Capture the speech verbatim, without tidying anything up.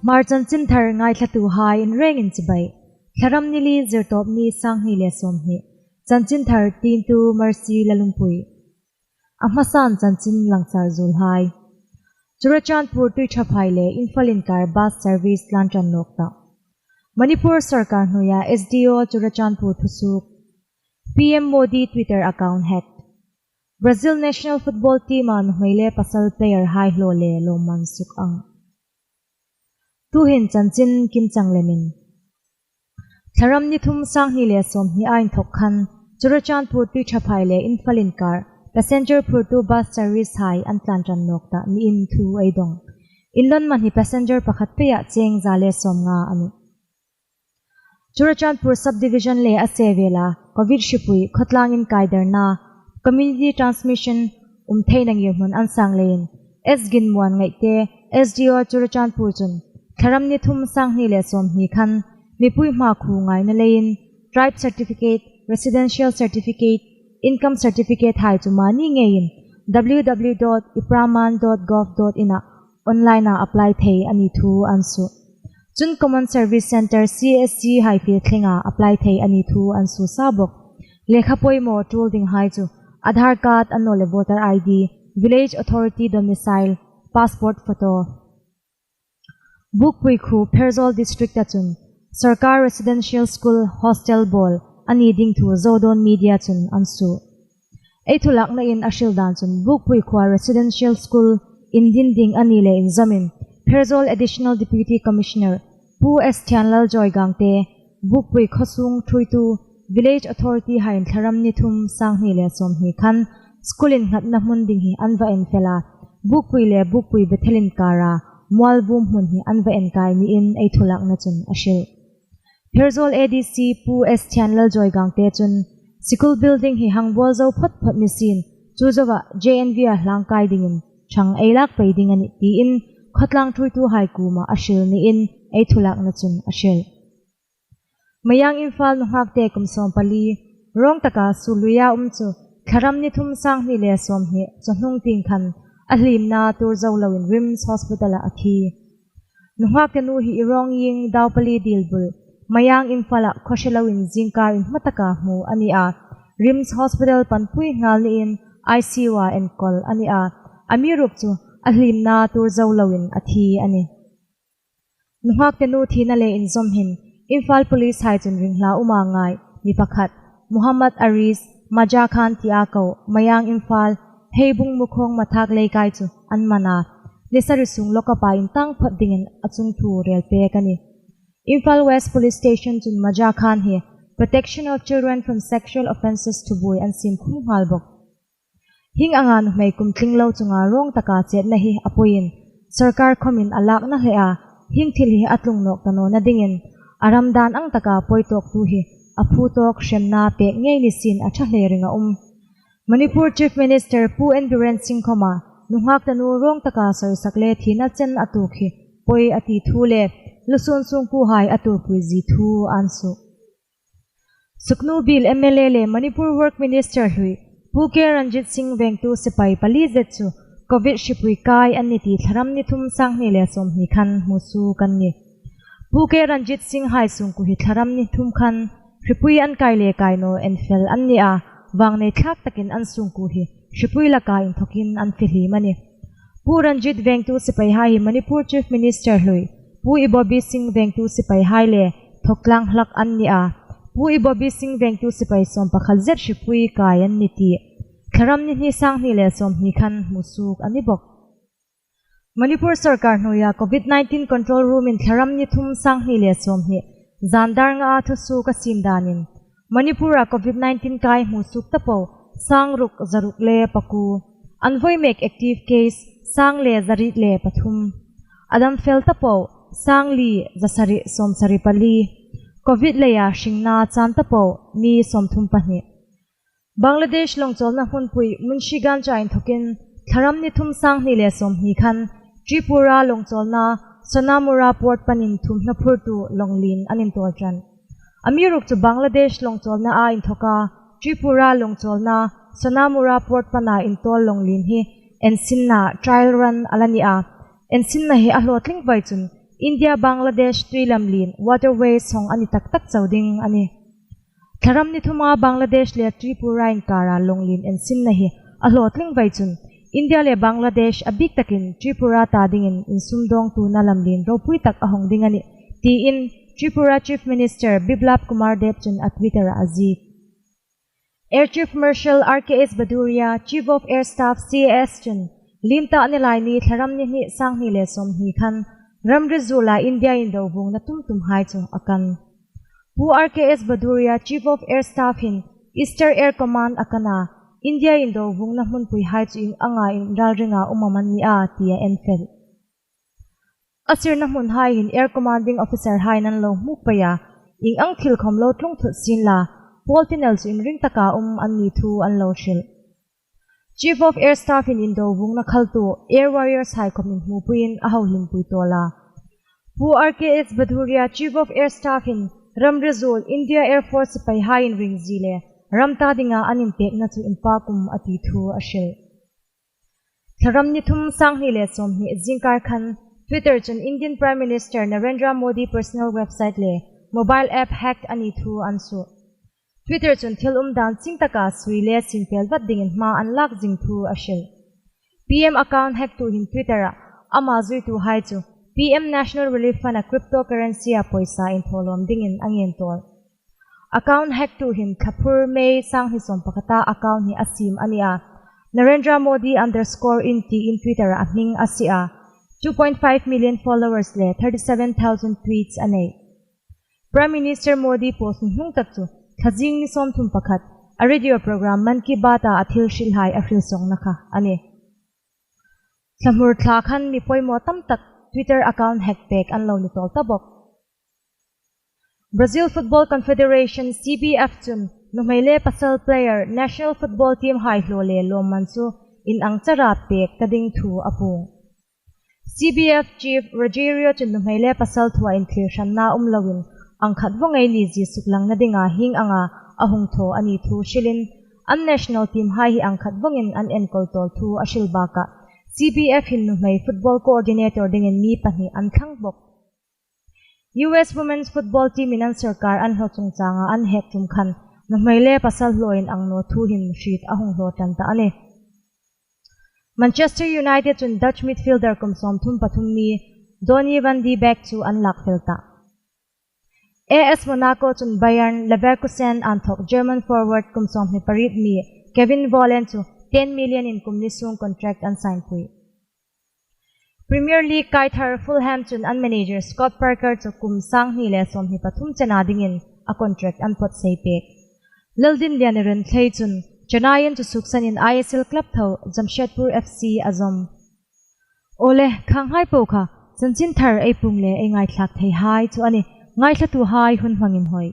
Hmar chanchinthar ngaithlatuhai inrengin chibai. Thlaram ni li, Zirtawpni, sanghni le sawmhni. Chanchinthar tiemtu Mercy Lalungpui. A hmasan chanchin langsar zuolhai. Churachandpur Tuiṭhaphai le Imphal inkar bus service tlan ṭan nawk ta. Manipur sawrkar hnuoia S D O Churachandpur thusuok. P M Modi Twitter account hack. Brazil national football team-a nuhmei le pasal player hai hlaw le lawmman suk ang. Tuhin chanchin kimchang lemin. Thlaram ni thum, sanghni le sawmhni a inthok khan Churachandpur Tuiṭhaphai le Imphal inkar passenger phurtu bus service hai an tlan ṭan nawk ta niin thu ei dong. Inlawmman hi passenger pakhat peia cheng za le sawmnga a nih. Churachandpur subdivision le a sevela Covid hripui khawtlang inkaidarna, community transmission um theina ngirhmun an sang leiin S Ginmuan Ngaihte, S D O Churachandpur chun Thlaram ni thum, sanghni le sawmhni khan mipui hmakhuo ngaina leiin tribe certificate, residential certificate, income certificate hai chu mani ngeiin W W W dot ipraman dot gov dot in-a online-a apply thei a ni thu an suo. Chun Common Service Centre, C S C hai fiel thlenga apply thei a ni thu an suo sa bawk. Lekha poimaw tul dinghai chu Aadhaar card annawleh voter I D, village authority domicile, passport photo. Bukpui khuo Pherzawl district-a chun sawrkar residential school hostel bawl a ni ding thu Zodawn Media chun an suo. Ei thulaknain a hril dan chun Bukpui khuoa residential school indin ding a ni le inzawmin Pherzawl Additional Deputy Commissioner Pu S Thianlal Joy Gangte, Bukpui khawsung ṭhuoitu, village authority haiin Thlaram ni thum, sanghni le sawmhni khan school innghatna hmun ding hi an va enfel a, Bukpui le Bukpui Bethel inkara mualvum hmun hi an va enkai niin ei thulakna chun a hril. Pherzawl A D C Pu S Thianlal Joy Gangte chun school building hi hang bawl zo phawt phawt ni sien, chu zoa J N V-a hlangkai dingin ṭhang ei lak pei ding a nih tiin khawtlang ṭhuoituhai kuoma a hril niin ei thulakna chun a hril. Mayang Imphal nunghakte kum sawmpali, rawng taka suoluia um chu Thlaram ni thum, sanghni le sawmhni chawhnung tieng khan a hliemna tuor zo loin RIMS Hospital-a a thi. Nunghak tenu hi Irawng Ieng, Daupali Dilbul, Mayang Imphal-a khaw hre loin zingkar inhma taka hmu a ni a, RIMS Hospital panpui nghal niin I C U-a enkawl a ni a, amiruokchu a hliemna tuor zo loin a thi a nih. Nunghak tenu thina le inzawm hin Imphal Police hai chun ringhla uma ngai mi pakhat, Muhammad Aris, Maja Khan tia ko, Mayang Imphal, Heibung Mukhong Mathak Leikai chu an man a, ni sari sung lockup-a intang phawt dingin a chungthu rel pek a nih. Imphal West Police Station chun Maja Khan hi Protection of Children from Sexual Offences thubuoi an siem khum nghal bawk. Hieng anga nuhmei kum tling lo chunga rawng taka chetna hi a pawiin, sawrkar khawmin a lakna hle a, hieng thil hi a tlung nawk ta nawna dingin, a ram dan ang taka pawi tawktu hi a phu tawk hremna pek ngei ni sien a ṭha hle ring a um. Manipur Chief Minister Pu N Biren Singh khawma nunghak tenu rawng taka sawisak le thina chen a tuok hi pawi a ti thu le lusun sungkuohai a tuorpui zie thu an suo. Suknu Biel M L A le Manipur Work Minister hlui Pu K Ranjit Singh vengtu sipai pali zet chu Covid hripui kai an ni ti Thlaram ni thum, sanghni le sawmhni khan hmusuok an nih. Pu K Ranjit Singh hai sungkuo hi Thlaram ni thum khan hripui an kai le kai naw enfel an ni a, vangnei thlak takin an sungkuo hi hripui laka inthokin an fihlim a nih. Pu Ranjit vengtu sipaihai hi Manipur Chief Minister hlui Pu Ibobi Singh vengtu sipaihai le thawktlang hlak an ni a, Pu Ibobi Singh vengtu sipai sawmpakhat zet hripui kai an ni ti Thlaram ni hni, sanghni le sawmhni khan hmusuok a ni bawk. Manipur sawrkar hnuoia Covid nineteen Control Room-in Thlaram ni thum, sanghni le sawmhni zan dar ngaa thusuok a siem danin, Manipur-a Covid nineteen kai hmusuok ta po sangruk zaruk le pakuo, an vawi mek active case sang le zariet le pathum, a dam fel ta po sangli zasari sawmsari pali, Covid leia hringna chan ta po mi sawmthum pahni. Bangladesh lawng chawlna hmunpui Munshiganj-a inthokin Thlaram ni thum, sanghni le sawmhni khan Tripura lawng chawlna Sonamura port panin thuomhnaw phurtu lawng lien an intawl ṭan. Amiruokchu Bangladesh lawng chawlnaa inthoka Tripura lawng chawlna Sonamura port pana intawl lawng lien hi ensinna, trial run, a la ni a, ensinna hi a hlawtling vai chun India Bangladesh tui lam lien waterways hawng a ni tak tak chau ding a nih. Thlaram ni thuma Bangladesh le Tripura inkara lawnglien ensinna hi a hlawtling vei chun India le Bangladesh a bik takin Tripura ta dingin insumdawngtuna lamlien ropui tak a hawng ding a nih, tiin Tripura Chief Minister Biplab Kumar Deb chun a Twitter-ah a ziek. Air Chief Marshal R K S Bhadauria, Chief of Air Staff C A S chun liem ta ni lai ni Thlaram ni hni, sanghni le sawmhni khan ramri zuola India indo vuongna tum tum hai chu a kan. Pu R K S Bhadauria, Chief of Air Staff hin Eastern Air Command a kan a, India indo vuongna hmunpui hai chu ieng anga inralringa um am an ni a, tia en fel. A sirna hmun hai hin Air Commanding Officer hai an lo hmuk pei a, ieng ang thil khom lo tlung thut sien la, pawl ti nal chu inring taka um an ni thu an lo hril. Chief of Air Staff in indo vuongna khaltu Air Warriors hai khom inhmupuiin a hauhlimpui tawl a. Pu R K S Bhadauria, Chief of Air Staff in ramri zuol India Air Force sipai hai inring zie le ram ta dinga an inpekna chu inpâk um a ti thu a hril. Thlaram ni thum, sanghni le sawmhni zingkar khan Twitter chun Indian Prime Minister Narendra Modi personal website le mobile app hack a ni thu an suo. Twitter chun thil umdan ching taka sui le sin fel vat dingin hma an lak zing thu a hril. P M account hacktu hin Twitter-ah ama zuitu hai chu P M National Relief Fund-a cryptocurrency-a poisa inthawlawm dingin a ngen tawl. Account hacktu hin Thlaphur May sanghni sawmpakhata account hi a siem a ni a. Narendra Modi underscore in tiin Twitter-ah a hming a sie a. Two point five million followers le thirty seven thousand tweets a nei. Prime Minister Modi post hnuhnung tak chu Thlazing ni sawmthum pakhat a radio program Mann Ki Baat-a a thil hrilhai a hril sawngna kha a nih. Thlamur thla khan mi poimaw tam tak Twitter account hack pek an lo ni tawl ta bawk. Brazil Football Confederation, C B F chun nuhmei le pasal player national football team hai hlaw le lawmman chu inang chara pek ta ding thu a puong. C B F Chief Rogério chun nuhmei le pasal thua inthlirhranna um loin ang khat vawng ei ni zie suklangna dinga hieng anga a hung thaw a ni thu hrilin, an national team hai hi ang khat vawngin an enkawl tawl thu a hril bakah, C B F hin nuhmei football coordinator dingin mi pahni an thlang bawk. U S women's football team in an sawrkar an hlaw chungchanga an hek tum khan nuhmei le pasal hlawin ang naw thu hin hriet a hung hlaw ṭan ta a nih. Manchester United chun Dutch midfielder kum sawmthum pathum mi Donny van de Beek chu an lak fel ta. A S Monaco chun Bayer Leverkusen inthawk German forward kum sawmhni pariet mi Kevin Volland chu ten million in kum ni sung contract an sign pui. Premier League kai thar Fulham chun an manager Scott Parker chu kum sanghni le sawmhni pathum chena dingin a contract an pawt sei pek. Laldinliana Renthlei chun Chennai-in chu suksanin I S L club tho Jamshedpur F C a zawm. Awle, khanghai po kha chanchin thar ei puong le ei ngaithlak thei hai chu a nih. Ngaithlatuhai hun hmangin hoi.